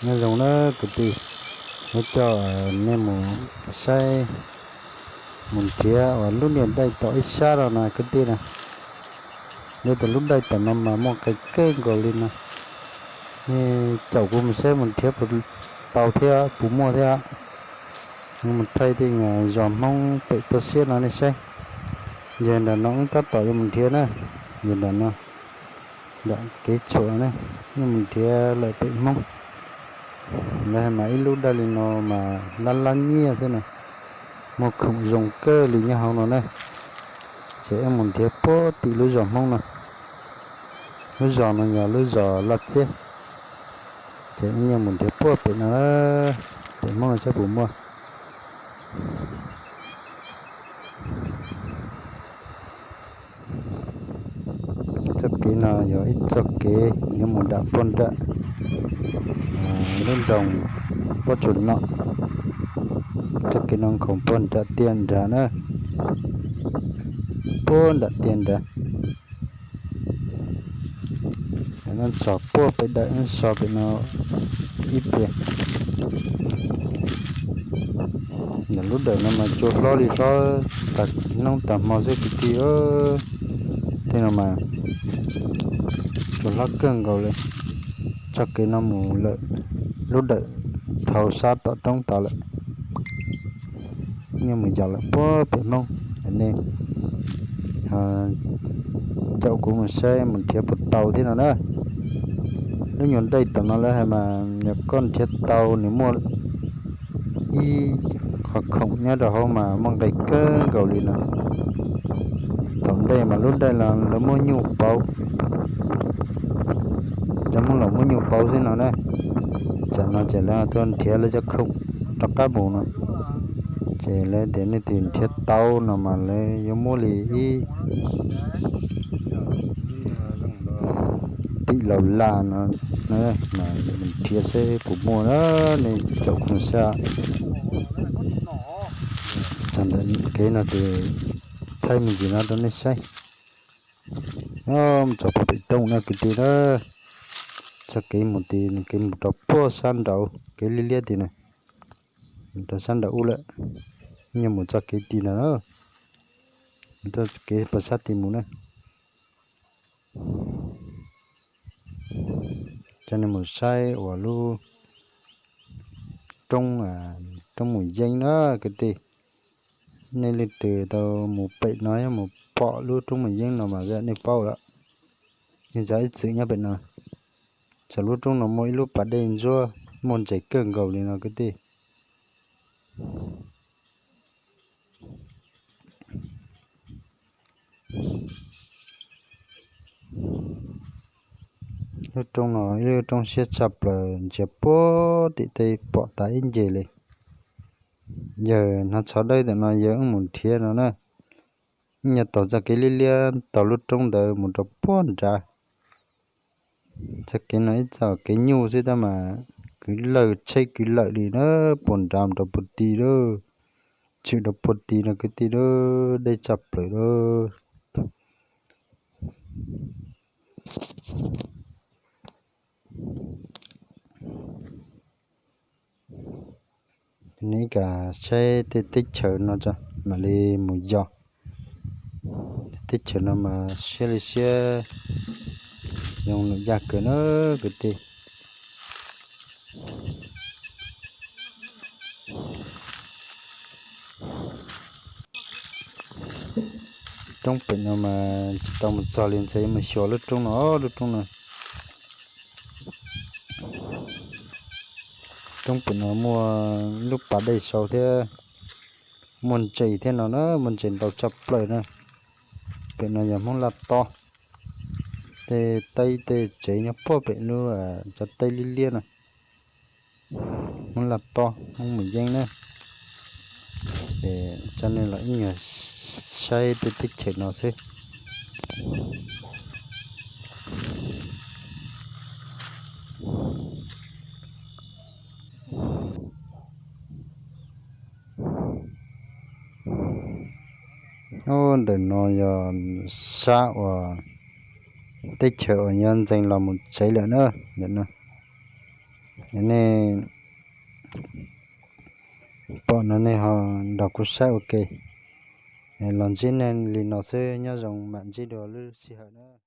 Nyob zoo na kwv tij, yuav coj nej mus saib, mus nrhiav uas lub niag dej tom ib sab no na kwv tij na. Nyob tus lub dej tom no mas muaj nqis kawg nkaus li no. Nej caum kuv mus saib mus nrhiav puas tau thiab puas muaj thiab. Mus thaij tej zos Hmoob pem toj siab no nej saib. Yog nram no wb tab tom yuav mus nrhiav na, yog nram no, nram kev tshuam ne, yuav mus nrhiav lawm pem Hmoob. Lawv hais mas ib lub dej li no mas lab lab nyiaj xwb na, muaj khoom zoo kawg li nyob hauv no na. Ces wb mus nrhiav puag tim lub zos Hmoob no. Lub zos no yog lub zos Laj Txiab. Ces wb yuav mus nrhiav puag pem no, pem Hmoob no saib puas muaj. Txoj kev no yog ib txoj kev yuav mus nram puag nram lub nroog Pob Tsuas Nom. Txoj kev no khoom puag nram tiaj nrag na, puag nram tiaj nrag. Nws txog puag pem dawm so pem no ib pliag. Ntawm lub dawm no mas cua hlob li hlob tag hnub tag hmo xwb kwv tij. Tej no mas cua hlob kawg nkaus li. Txoj kev no mus lawm lub dawm dhau sab tom roob tas lawm. Yeej mus yos lawm puag pem Hmoob. Nej caum kuv mus saib mus nrhiav puas tau thiab no na. Lub nyuag dej tom no lawv hais mas yog koj nrhiav tau nws muaj ib qho khoom nyob rau hauv mas muaj nqis kawg nkaus li no. Thaum ntej mas lub dej los lawv muab nyuj pauv, cov Hmoob laus muab nyuj pauv xwb no na. Tam no ces lawv tuaj nrhiav lawv cov khoom rov qab mus no. Ces lawv tias nej tus nrhiav tau no mas lawv yuav muab li ib tim laus laj no, mas nrhiav seb puas muaj na, nej caum kuv saib. Txog ntawm kev no ces thaij me ntsis no rau nej saib. Mus txog puag pem roob no kwv tij na. Txoj kev mus tid nws kev mus rau puag sab nraud kev liab liab tid na. Mus rau sab nraud ub lawm, nyuag mus txoj kev tid ntag na. Mus txoj kev puag sab tid mus na. Coj nej mus saib uas lub roob, roob Mus Yeeb na kwv tij. Nej leej twg tau mus pem no yog mus pom lub roob Mus Yeeb no mas nej paub lawm. Yeej txog ib txwm nyob pem no, txog lub roob no muaj ib lub pas dej ntsuab muaj ntses kawg nkaus li no kwv tij. Lub roob no ib lub roob siab tshaj plaws, ntsiav puag tim tej pom tas ib ncig li. Yawg hnav tsho dawb tam no yawg wb mus nrhiav no na. Nyob taug txoj kev liab liab taug lub roob ntawd mus rau puag nrad. Txoj kev no ib txoj kev nyuj xwb tab mas kwv lawm tsheb kwv lawm li na, puag nrad rau puag tid lawm, tshwm rau puag tid no kwv tij lawm, deb tshaj plaws lawm. Nej kam saib tej teb chaws no tso mam li mus yos. Tej teb chaws no mas siab li siab, zoo lwm yaj kawg na kwv tij. Roob pem no mas tsis tau mus txog li, ntshe yuav mus xyuas lub roob no, lub roob no. Roob pem no muaj lub pas dej sau thiab, muaj ntses thiab no na, muaj ntses ntau tshaj plaws na. Pem no yog Hmoob Laj Tob, tej teb tej tsev nyob puag pem lub cov teb liab liab no. Hmoob Laj Tob, Hmoob Mus Yeeb na. Ces coj nej los ib nyuag saib tej teb chaws no xwb. Ub, ntawm no yog sab uas teb chaws uas yuav ntxeev los mus tsev lawm na. Ntawm no Nej pom no nej ho nrog kuv saib ua ke. Los ntsib nej li no xwb, nyob zoo, mam ntsib dua lwm sij hawm na.